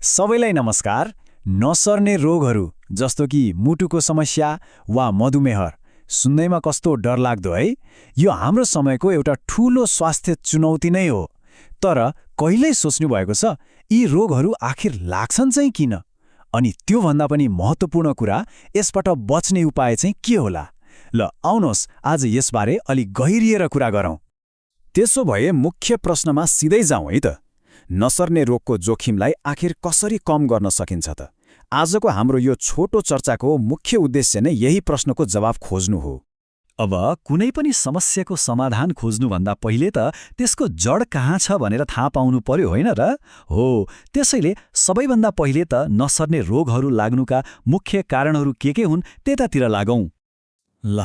सबैलाई नमस्कार। नसर्ने रोगहरू जस्तो कि मुटुको समस्या वा मधुमेह सुन्दैमा कस्तो डरलाग्दो है। यो हाम्रो समयको एउटा ठूलो स्वास्थ्य चुनौती नै हो। तर कहिल्यै सोच्नु भएको छ यी रोगहरू आखिर लाग्छन् चाहिँ किन? अनि त्योभन्दा पनि महत्त्वपूर्ण कुरा, यसबाट बच्ने उपाय चाहिँ के होला? ल आउनुहोस् आज यसबारे अलि गहिरिएर कुरा गरौँ। त्यसो भए मुख्य प्रश्नमा सिधै जाउँ है त। नसर्ने रोगको जोखिमलाई आखिर कसरी कम गर्न सकिन्छ त? आजको हाम्रो यो छोटो चर्चाको मुख्य उद्देश्य नै यही प्रश्नको जवाब खोज्नु हो। अब कुनै पनि समस्याको समाधान खोज्नुभन्दा पहिले त त्यसको जड कहाँ छ भनेर थाहा पाउनु पर्यो, होइन र? हो, त्यसैले सबैभन्दा पहिले त नसर्ने रोगहरू लाग्नुका मुख्य कारणहरू के हुन् त्यतातिर लागौँ। ल,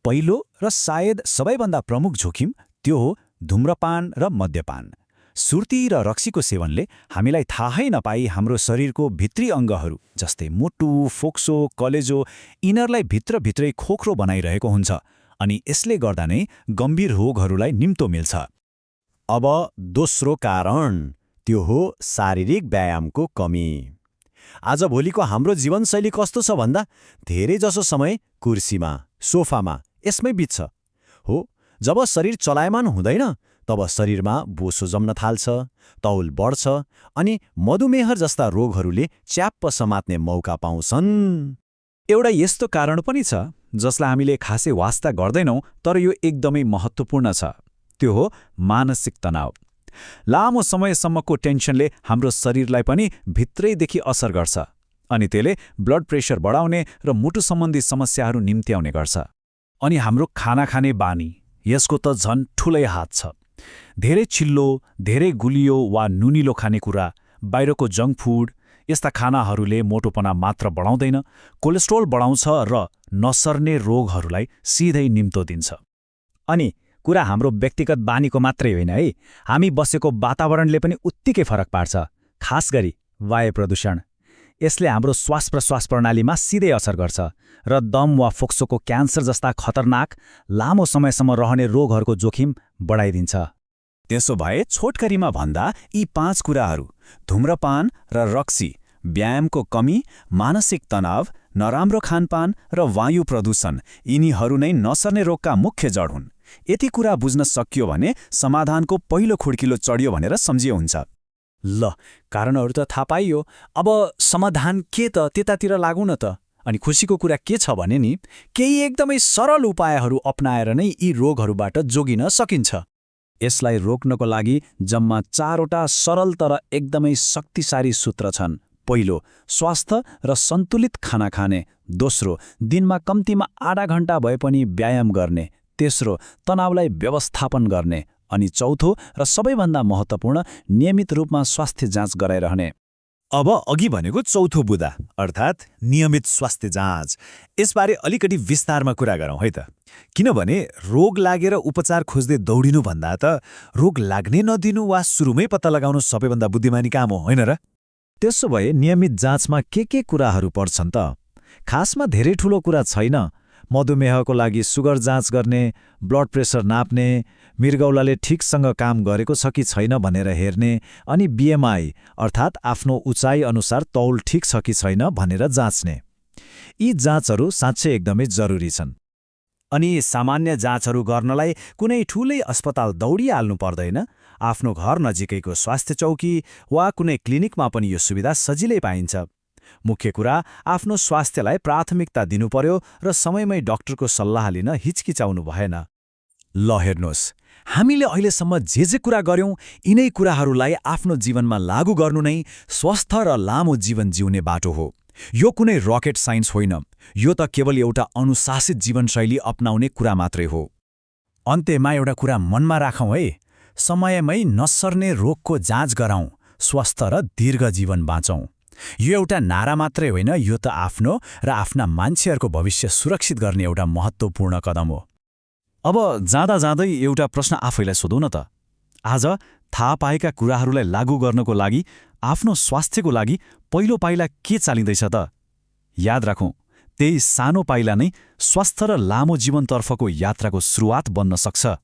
पहिलो र सायद सबैभन्दा प्रमुख जोखिम त्यो हो धूम्रपान र मद्यपान। सुर्ती र रक्सीको सेवनले हामीलाई थाहै नपाई हाम्रो शरीरको भित्री अङ्गहरू जस्तै मुटु, फोक्सो, कलेजो यिनीहरूलाई भित्रभित्रै खोक्रो बनाइरहेको हुन्छ अनि यसले गर्दा नै गम्भीर रोगहरूलाई निम्तो मिल्छ। अब दोस्रो कारण त्यो हो शारीरिक व्यायामको कमी। आजभोलिको हाम्रो जीवनशैली कस्तो छ भन्दा धेरैजसो समय कुर्सीमा, सोफामा यसमै बित्छ। हो, जब शरीर चलायमान हुँदैन तब शरीरमा बोसो जम्न थाल्छ, तौल बढ्छ अनि मधुमेह जस्ता रोगहरूले च्याप्प समात्ने मौका पाउँछन्। एउटा यस्तो कारण पनि छ जसलाई हामीले खासै वास्ता गर्दैनौँ, तर यो एकदमै महत्त्वपूर्ण छ। त्यो हो मानसिक तनाव। लामो समयसम्मको टेन्सनले हाम्रो शरीरलाई पनि भित्रैदेखि असर गर्छ अनि त्यसले ब्लड प्रेसर बढाउने र मुटु सम्बन्धी समस्याहरू निम्त्याउने गर्छ। अनि हाम्रो खाना खाने बानी, यसको त झन् ठूलै हात छ। धेरै छिल्लो, धेरै गुलियो वा नुनिलो खानेकुरा, बाहिरको जङ्क फुड यस्ता खानाहरूले मोटोपना मात्र बढाउँदैन, कोलेस्ट्रोल बढाउँछ र नसर्ने रोगहरूलाई सिधै निम्तो दिन्छ। अनि कुरा हाम्रो व्यक्तिगत बानीको मात्रै होइन है, हामी बसेको वातावरणले पनि उत्तिकै फरक पार्छ। खास गरी वायु प्रदूषण, यसले हाम्रो श्वास प्रश्वास प्रणालीमा सिधै असर गर्छ र दम वा फोक्सोको क्यान्सर जस्ता खतरनाक लामो समयसम्म रहने रोगहरूको जोखिम बढाइदिन्छ। त्यसो भए छोटकरीमा भन्दा यी 5 कुराहरू धूम्रपान र रक्सी, व्यायामको कमी, मानसिक तनाव, नराम्रो खानपान र वायु प्रदूषण यिनीहरू नै नसर्ने रोगका मुख्य जड हुन्। यति कुरा बुझ्न सकियो भने समाधानको पहिलो खुड्किलो चढियो भनेर सम्झियो हुन्छ। ल, कारणहरू त थाहा पाइयो। अब समाधान के त त्यतातिर लागौँ न त। अनि खुसीको कुरा के छ भने नि, केही एकदमै सरल उपायहरू अपनाएर नै यी रोगहरूबाट जोगिन सकिन्छ। यसलाई रोक्नको लागि जम्मा 4वटा सरल तर एकदमै शक्तिशाली सूत्र छन्। पहिलो, स्वास्थ्य र सन्तुलित खाना खाने। दोस्रो, दिनमा कम्तीमा आधा घण्टा भए पनि व्यायाम गर्ने। तेस्रो, तनावलाई व्यवस्थापन गर्ने। अनि चौथो र सबैभन्दा महत्त्वपूर्ण, नियमित रूपमा स्वास्थ्य जाँच गराइरहने। अब अघि भनेको चौथो बुदा अर्थात् नियमित स्वास्थ्य जाँच, यसबारे अलिकति विस्तारमा कुरा गरौँ है त। किनभने रोग लागेर उपचार खोज्दै दौडिनुभन्दा त रोग लाग्नै नदिनु वा सुरुमै पत्ता लगाउनु सबैभन्दा बुद्धिमानी काम हो, होइन र? त्यसो भए नियमित जाँचमा के कुराहरू पर्छन् त? खासमा धेरै ठूलो कुरा छैन। मधुमेहको लागि सुगर जाँच गर्ने, ब्लड प्रेसर नाप्ने, मृगौलाले ठिकसँग काम गरेको छ कि छैन भनेर हेर्ने, अनि बीएमआई अर्थात् आफ्नो उचाइ अनुसार तौल ठिक छ कि छैन भनेर जाँच्ने। यी जाँचहरू साँच्चै एकदमै जरुरी छन्। अनि सामान्य जाँचहरू गर्नलाई कुनै ठूलै अस्पताल दौडिहाल्नु पर्दैन। आफ्नो घर नजिकैको स्वास्थ्य चौकी वा कुनै क्लिनिकमा पनि यो सुविधा सजिलै पाइन्छ। मुख्य कुरा, आफ्नो स्वास्थ्यलाई प्राथमिकता दिनु पर्यो र समयमै डाक्टरको सल्लाह लिन हिचकिचाउनु भएन। ल हेर्नुहोस्, हामीले अहिलेसम्म जे कुरा गर्यौं यिनै कुराहरूलाई आफ्नो जीवनमा लागू गर्नु नै स्वस्थ र लामो जीवन जिउने बाटो हो। यो कुनै रकेट साइन्स होइन, यो त केवल एउटा अनुशासित जीवनशैली अपनाउने कुरा मात्रै हो। अन्त्यमा एउटा कुरा मनमा राखौँ है, समयमै नसर्ने रोगको जाँच गराउँ, स्वस्थ र दीर्घ जीवन बाँचौँ। यो एउटा नारा मात्रै होइन, यो त आफ्नो र आफ्ना मान्छेहरूको भविष्य सुरक्षित गर्ने एउटा महत्त्वपूर्ण कदम हो। अब जाँदा जाँदै एउटा प्रश्न आफैलाई सोधौँ न त। आज थाहा पाएका कुराहरूलाई लागू गर्नको लागि, आफ्नो स्वास्थ्यको लागि पहिलो पाइला के चालिँदैछ त? याद राखौँ, त्यही सानो पाइला नै स्वस्थ र लामो जीवनतर्फको यात्राको सुरुवात बन्न सक्छ।